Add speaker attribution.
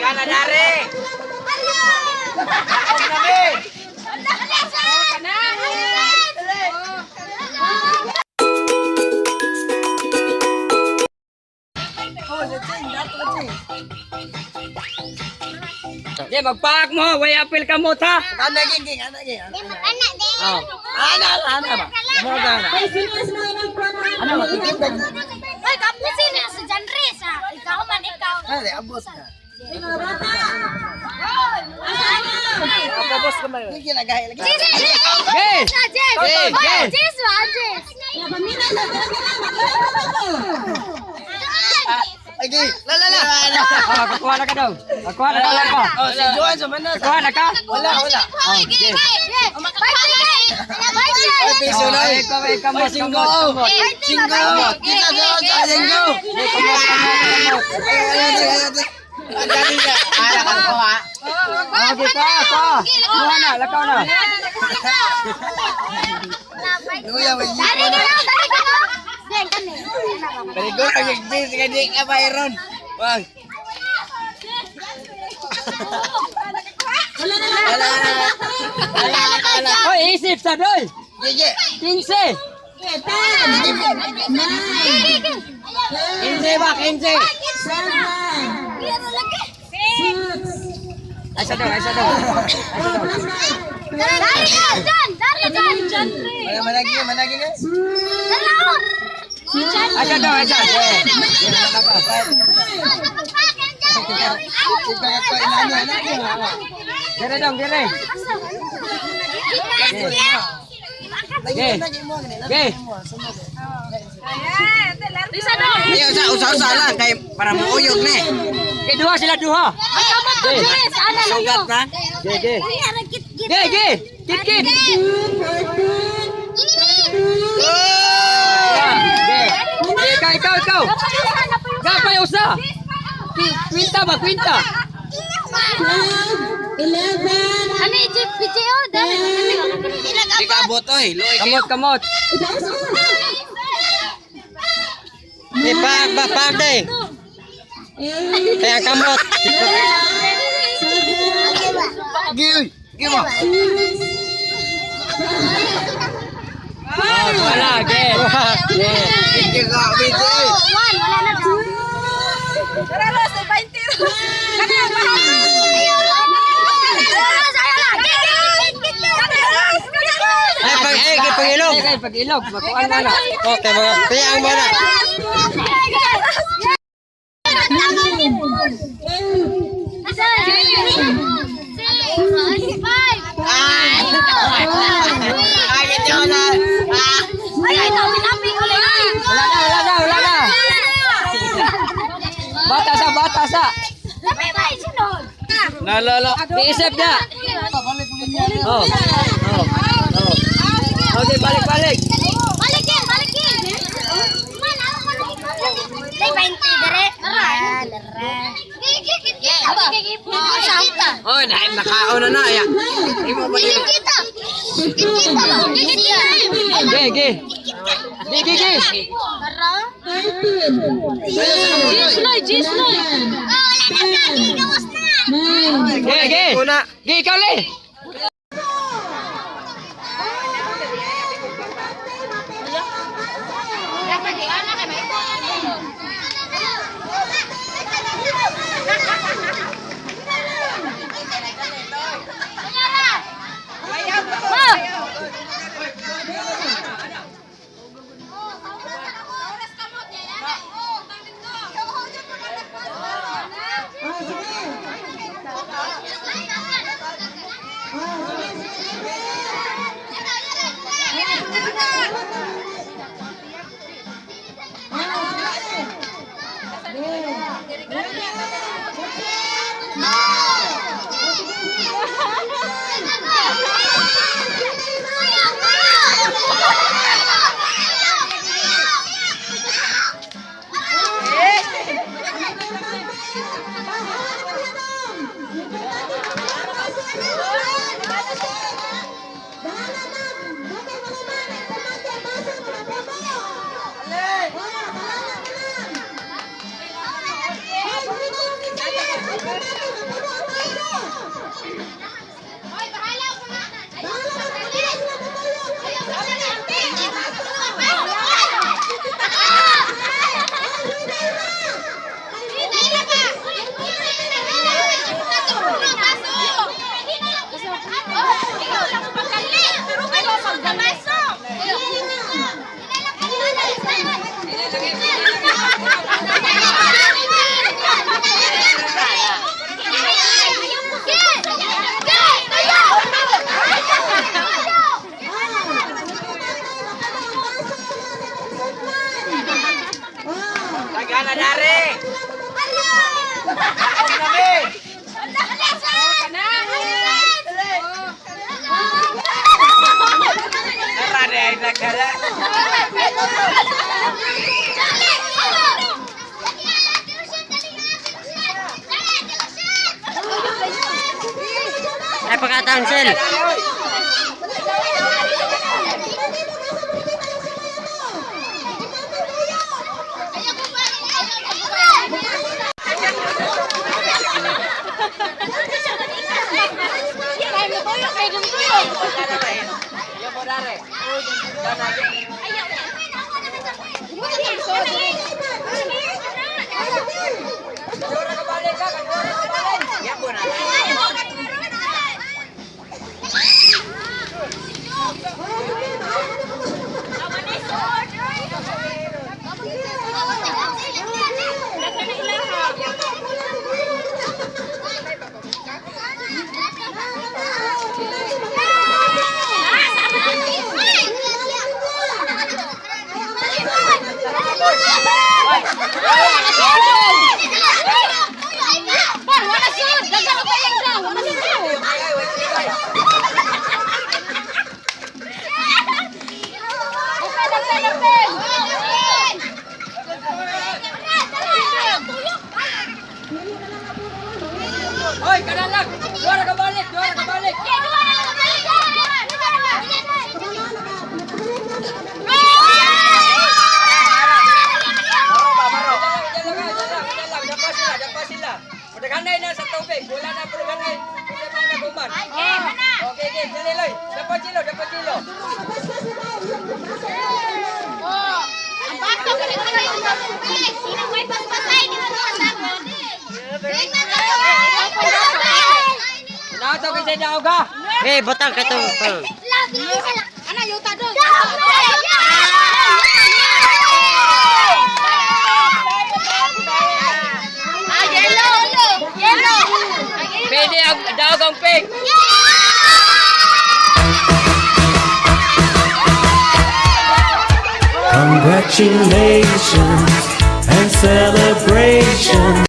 Speaker 1: Gana dare.
Speaker 2: Di, magpaak mo. Way apil ka mo, ta.
Speaker 1: Ana ging ana ging.
Speaker 3: Anak din.
Speaker 2: Oh.
Speaker 1: Ana ana ba? Mo gana.
Speaker 2: Ano, magkikip?
Speaker 3: Ay, kapusin na sa Janris, ah. Ikaw man, ikaw.
Speaker 1: Ana abot na.
Speaker 2: Kapabos ka man.
Speaker 1: Gigi lagay lagi.
Speaker 3: Jis, Jis!
Speaker 2: Hey!
Speaker 3: Jis!
Speaker 2: Hey, hey!
Speaker 3: Jis, ba? Jis!
Speaker 1: Agi, la la la.
Speaker 2: Ah, kakuha na ka daw. Kakuha na ka lang pa.
Speaker 1: Oh, si Joan sa manas.
Speaker 2: Kakuha na ka?
Speaker 1: Wala, wala.
Speaker 2: Oh, okay.
Speaker 1: Ay, piso na.
Speaker 2: Oh, ikaw, ikaw, kamot,
Speaker 1: Singgo.
Speaker 2: kamot, kamot.
Speaker 1: Singgo. Kita sa singgo.
Speaker 2: Eh, kamot, kamot, kamot.
Speaker 1: Ay, ay, ay, ay. Ang dali niya. Ara ka ko ha.
Speaker 2: Ah, okay, ka, ka. Kuha na, lakaw na.
Speaker 1: Luya ba?
Speaker 3: Dari ka na, dari ka na. Den, kani.
Speaker 1: Pero ang igbis ka di ka bayron. Wag. Wala na. Wala na. Wala.
Speaker 2: Hoy, isip sa doy.
Speaker 1: Gigi.
Speaker 2: 15.
Speaker 1: 15 ba? 15.
Speaker 2: Ay, sa daw, ay, sa daw.
Speaker 3: Dari ka, Jan! Dari, Jan!
Speaker 1: Wala managi, managi guys.
Speaker 3: Dalaw!
Speaker 2: Ay, sa daw, ay, sa. Yeah. Dire dong, dire. Okay. Okay.
Speaker 1: Ayaw sa usa-usa lang kay para muuyog ni.
Speaker 2: Okay, duha sila, duha.
Speaker 1: Sugat na.
Speaker 2: Ge, ge. Ge, ge. Kit, kit. Yeah, ge. Ge, ikaw, ikaw, ikaw. Gapay usa. Kwinta ba, kwinta?
Speaker 3: Ano yung PGO? Dali.
Speaker 1: Di ka abot oy, luoy
Speaker 2: Kamot, kamot.
Speaker 1: Di pa pa pa kay. Kaya kamot. Gi, gi mo.
Speaker 2: Oh, wala, ge. Ge.
Speaker 1: Gi ka busy.
Speaker 3: One, wala na daw.
Speaker 1: Ay pag ay kay pangilog.
Speaker 2: Ay, kay pag-ilog, makuan na na.
Speaker 1: Okay mga piyang mo na. Ay! Ay, ito na. Ah!
Speaker 2: Wala na, wala na, wala na. Bata sa, bata sa.
Speaker 1: Nalala.
Speaker 2: Iisip na. Oh. Oh. Oh. Okay, balik, balik.
Speaker 3: Balik yan, balik yan. Day 20 dire.
Speaker 1: Oh, dahil nakaon na na ya. Imo ba yun?
Speaker 3: Kita. Kita ba? Kita.
Speaker 2: Ge, ge. Ge, ge, ge.
Speaker 3: Gisloy, Gisloy. Oh, wala na ka, gawas na.
Speaker 2: Ge, ge.
Speaker 1: Una.
Speaker 2: Ge, ikaw le.
Speaker 1: na dari. Kami. Tara na nagdala.
Speaker 2: Ay, pagka-cancel.
Speaker 1: Yo po dari. Dora ka balik ka, dora ka balik. Yapo na.
Speaker 3: Wala sud! Daghan pa yung wala sud!
Speaker 1: Ay, wait, wait.
Speaker 3: Open, open, open!
Speaker 2: Hoy, kanalag. Dora ka balik, dora ka balik.
Speaker 1: Maro ba, maro.
Speaker 2: Diyan lang, diyan lang, diyan lang. Dapa sila, dapa sila. Pagkanay na sa tubig. Wala na pagkanay. Wala na naguman. Okay, okay. Dali, Loy. Dapa chilo, dapa chilo.
Speaker 3: Ang bata pa rin kayo sa tubig. Sino may paspasay? Di ba kasama?
Speaker 2: Nato kasi daog ha. Eh, butang ka to.
Speaker 3: Ana, yuta doon. Ah, yellow! Yellow!
Speaker 2: Pwede ang daog ang pig.
Speaker 4: Congratulations and celebration.